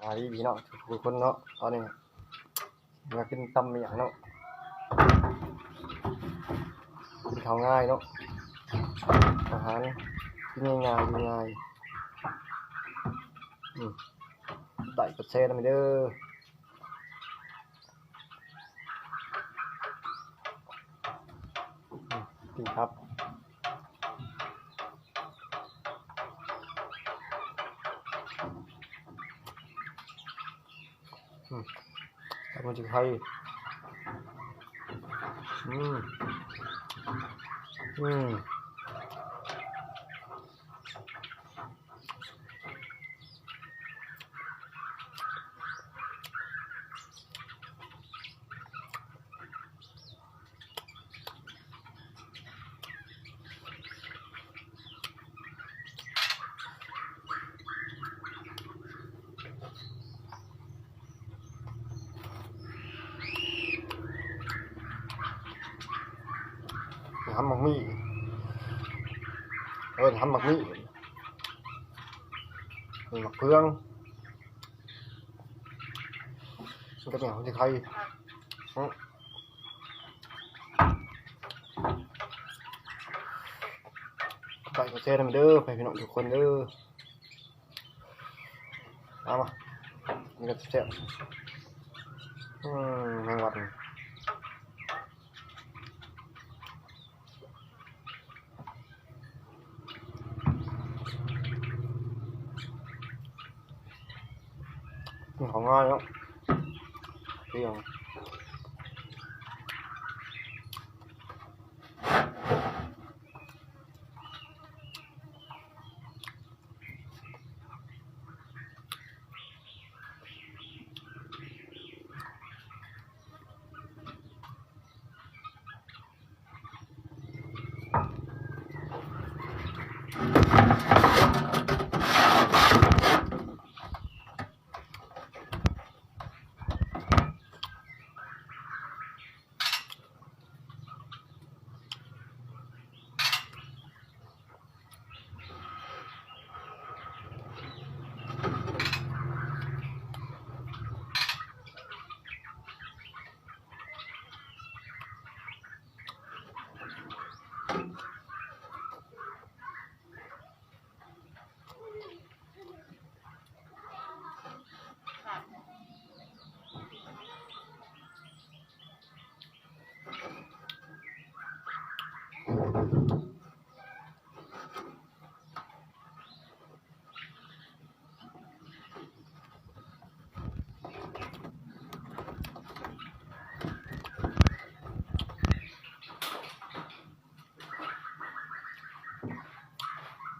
ສະບາຍດີພີ່ນ້ອງທຸກໆຄົນເນາະ. ຕອນນີ້ມາກິນຕຳໝ້ຽງເນາະ, ກິນເຂົ້າງ່າຍເນາະ, ອາຫານກິນງ່າຍໆ ຢູ່ງ່າຍ. ອືມ ໄດ້ກະແຊນຳເດີ. ອືມ ກິນຄັບ ອືມ ແລ້ວມັນຈະໄຄ. ອືມ ອືມ. ຫຳໝາກມີ້ ເອີ້ນຫຳໝາກມີ້ ໝາກເຟືອງ ມັນກໍແນວທີ່ໄຄ. ໄປກະແຊນຳເດີ ໄປພີ່ນ້ອງທຸກຄົນເດີ. ເອົາມາ ມັນກໍແຊບ. ອືມ ແມງວັດ ກິນເຂົ້າງ່າຍເນາະ ທ່ຽງ.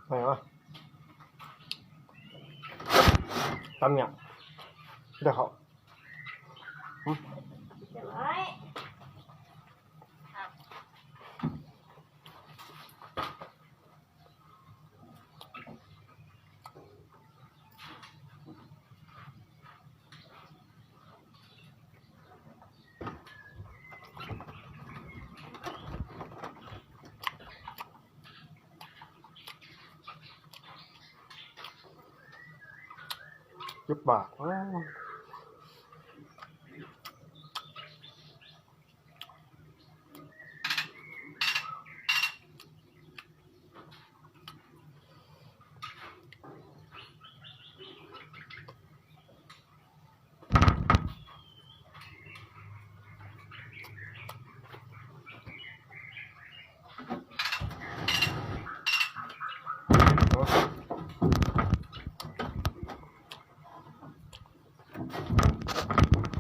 ໄປວະ ຕຳຫຍັງ ເດີເຂົາ ຫຶ? ເຈັບປາກ ໂອ້.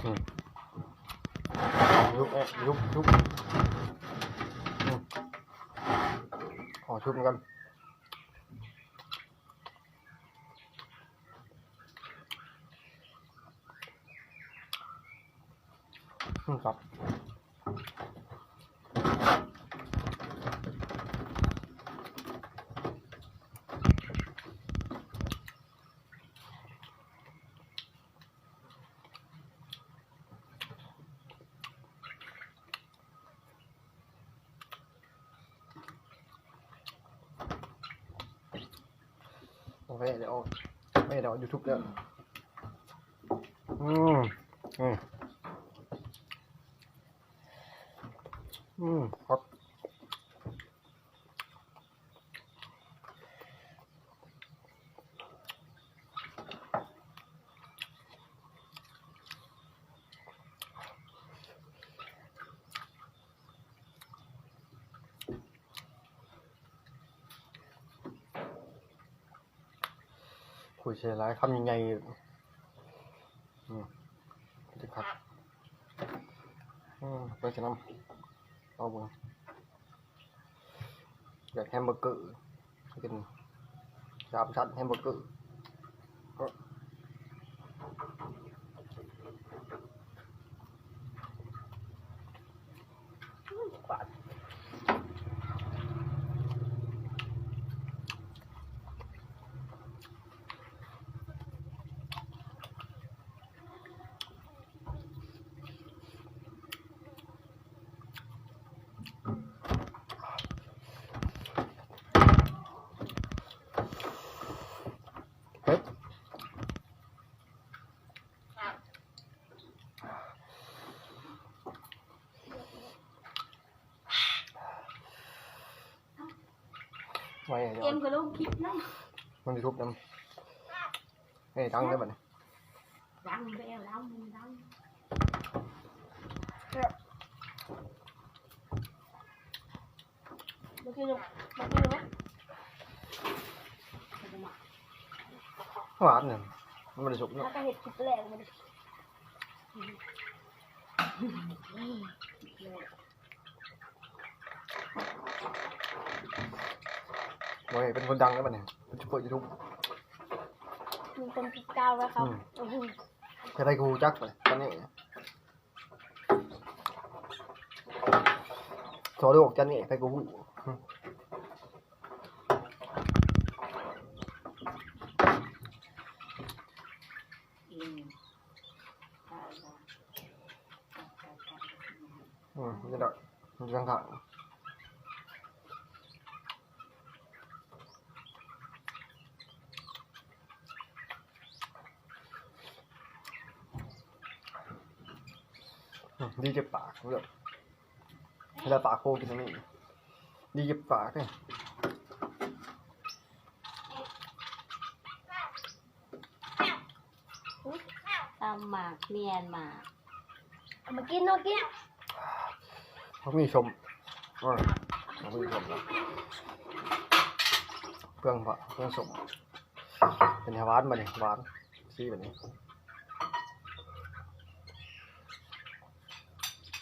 ອືມ ຍຸບ ຍຸບ ຍຸບ ອືມ ຂໍຊຸບນຳກັນ ອືມ ຄັບ. ໂອເຄ ດຽວ ແມ່ດຽວຢູທູບເດີ. ອືມ ອືມ ອືມ ຄັກ. ຄຸຍໃສ່ຫຼາຍຄຳໃຫຍ່ໆ ອືມ ຈະຄັກ ອືມ ໄປໃສ່ນຳ ລອງເບິ່ງ. ແບບແຮມເບີເກີ ກິນສາມຊັ້ນແຮມເບີເກີ. ເຜັດ ໄວ້ ເກມກໍລົງຄລິບນຳ ມັນຊິທຸບນຳ. ເອີ ດັງເລີຍບັດນີ້ ດັງແລ້ວ ດັງ ດັງ. ມາກິນ ມາກິນເນາະ ຫວານນີ້ ມັນບໍ່ໄດ້ສຸກເນາະ ແລ້ວກໍເຮັດຄລິບແລກມາດິ. ໂອ້ຍ ເປັນຄົນດັງແລ້ວບັດນີ້ ເປັນຢູທູບເບີ ຢູທູບ ມີຄົນຕິດຕາມແລ້ວເຂົາ ອືມ ໃຜໆກໍຮູ້ຈັກບັດນີ້ ຕອນນີ້ ທົ່ວໂລກຕອນນີ້ໃຜກໍຮູ້. ອືມ ນີ້ແຫຼະ ຢູ່ທາງຂ້າງ ອືມ ດີເຈັບປາກເດີ ເວລາປາກໂຄກິນອັນນີ້ ດີເຈັບປາກເດ້. ຕຳໝາກ ແມ່ນໝາກ ເອົາມາກິນ ເອົາກິນ ມັນມີສົ້ມ ເອີ ມັນມີສົ້ມນະ ເຄື່ອງ ເຄື່ອງສົ້ມ ເປັນຫວານບັດນີ້ ຫວານ ຊີບັດນີ້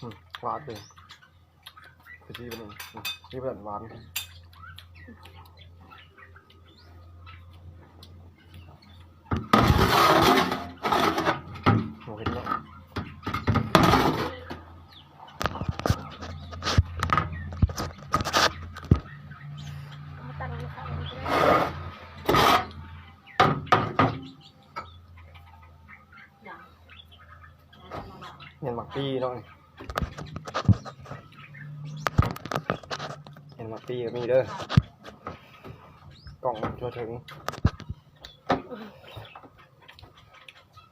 ອືມ ຫວານເລີຍ ໄປຊີເບິ່ງ ອືມ ຊີເບິ່ງ ຫວານ ໂອ້ ເຫັນແລ້ວ ເອົາຕັ້ງ ແມ່ນໝາກປີເນາະ ແມ່ນໝາກປີກໍມີເດີ ກ້ອງທົ່ວເຖິງ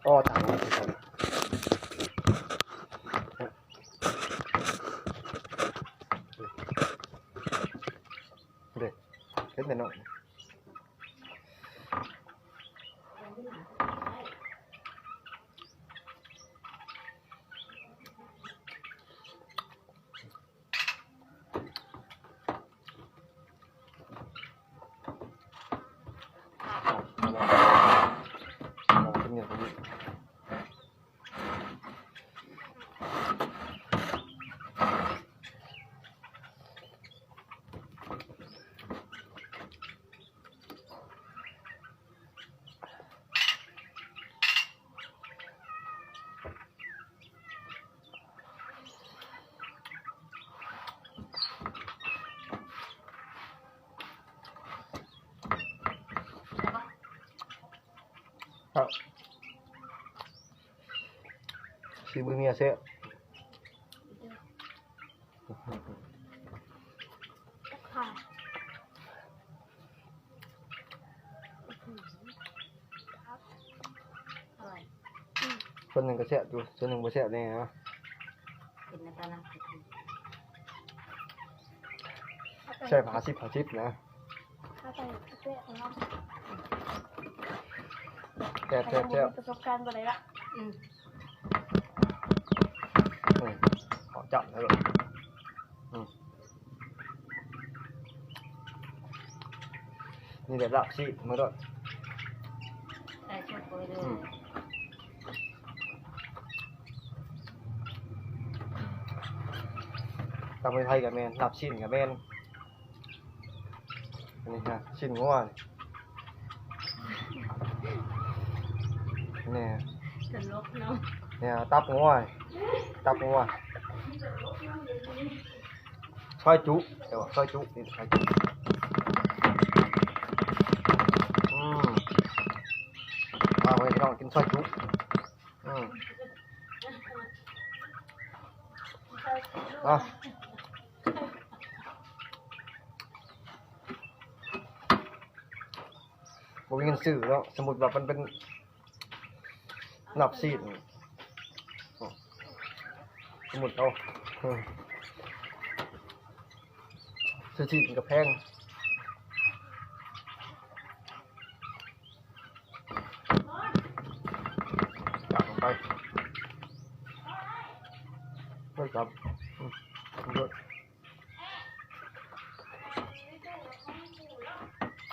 ອໍ ຕາຍ ເດ້ ເຫັນແຕ່ນ້ອຍ. ຄັບ ຊີມືເມຍແຊບ. ອືມ ອະຮ່ອຍ ອືມ. ສ່ວນໜຶ່ງກໍແຊບຢູ່ ສ່ວນໜຶ່ງບໍ່ແຊບແດ່ເນາະ. ເປັນແນວນັ້ນນະ ແຊບຫ້າສິບ ຫ້າສິບນະ. ແຊບ ແຊບ ແຊບ ປະສົບການບໍ່ໄດ້ລະ. ອືມ ເຂົ້າຈ້ຳເລີຍ. ອືມ ນີ້ແຫຼະລາບຊີ້ນ ເບິ່ງໂລດ ໃສ່ຊຸດໄປເລີຍ. ອືມ ຕຳໄທກໍແມ່ນ ລາບຊີ້ນກໍແມ່ນ. ອັນນີ້ນະ ຊີ້ນງົວ ນີ້ ຕະຫຼົກເນາະ ນີ້ຕັບງົວ ຕັບງົວ. ຊອຍຈຸ ເອີ້ນວ່າຊອຍຈຸ ນີ້ຊອຍຈຸ. ອືມ ມາເວີຍພີ່ນ້ອງ ກິນຊອຍຈຸ. ອືມ ເອົາ ບໍ່ມີເງິນຊື້ເນາະ. ສົມມຸດວ່າມັນເປັນລາບຊີ້ນ ສົມມຸດເອົາ ຊື້ຊີ້ນກໍແພງ. ຈັບລົງໄປ ເບິ່ງກັບ ອືມ ເບິ່ງ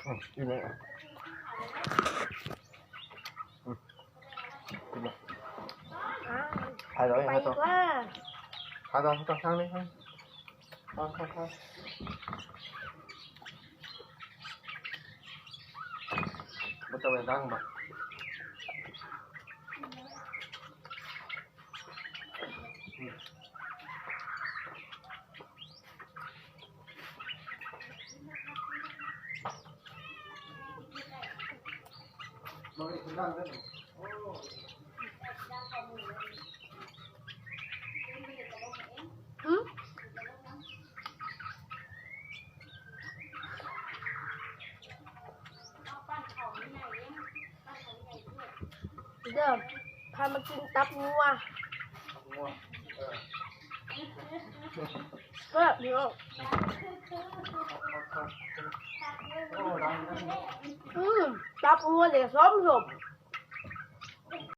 ອືມ ອີກແລ້ວ ອືມ ກິນແລ້ວ ອ່າ ໄປຕໍ່ ໄປຕໍ່ ໄປຕໍ່ ທາງນີ້ ໄປ ໄປ ໄປ ບໍ່ຕ້ອງໄປດັງບໍ່? ເດີ ພາມາກິນຕັບງົວ ຕັບງົວ ເອີ ແຊບຢູ່. ອືມ ຕັບງົວນີ້ສົ້ມໆ.